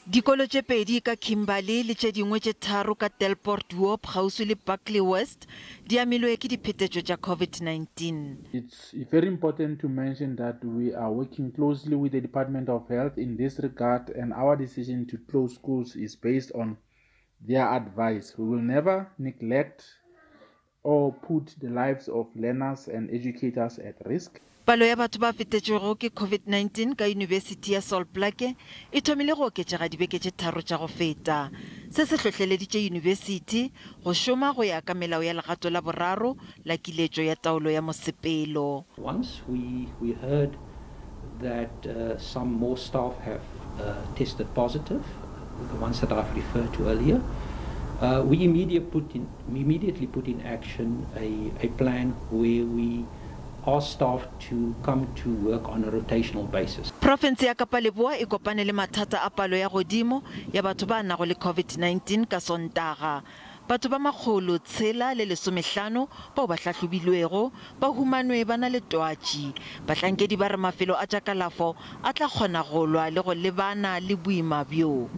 Dikolo tše pedi ka Kimberley le tše dingwe tše tharo ka Delportshoop kgauswi le Barkly West di amilwe ke diphetetšo tša COVID-19. It's very important to mention that we are working closely with the Department of Health in this regard and our decision to close schools is based on their advice. We will never neglect or put the lives of learners and educators at risk. Palo ya batho ba fetetšwego ke COVID-19 ka Yunibesithi ya Sol Plaatje e thomile go oketšega dibeke tše tharo tša go feta. Se se hlohleleditše yunibesithi go šoma go ya ka melao ya legato la boraro la kiletšo ya taolo ya mosepelo. Once we, we heard that some more staff have tested positive, the ones that I've referred to earlier, we immediately put in, immediately put in action a plan where we ask staff to come to work on a rotational basis. Profense ya Kapa Leboa e kopane le mathata a palo ya godimo ya batho ba nago le COVID-19 ka Sontaga. Batho ba 615 bao ba hlahlobilwego ba humanwe ba na le twatši. Bahlankedi ba re mafelo a tša kalafo a tla kgona go lwa le go lebana le boima bjo.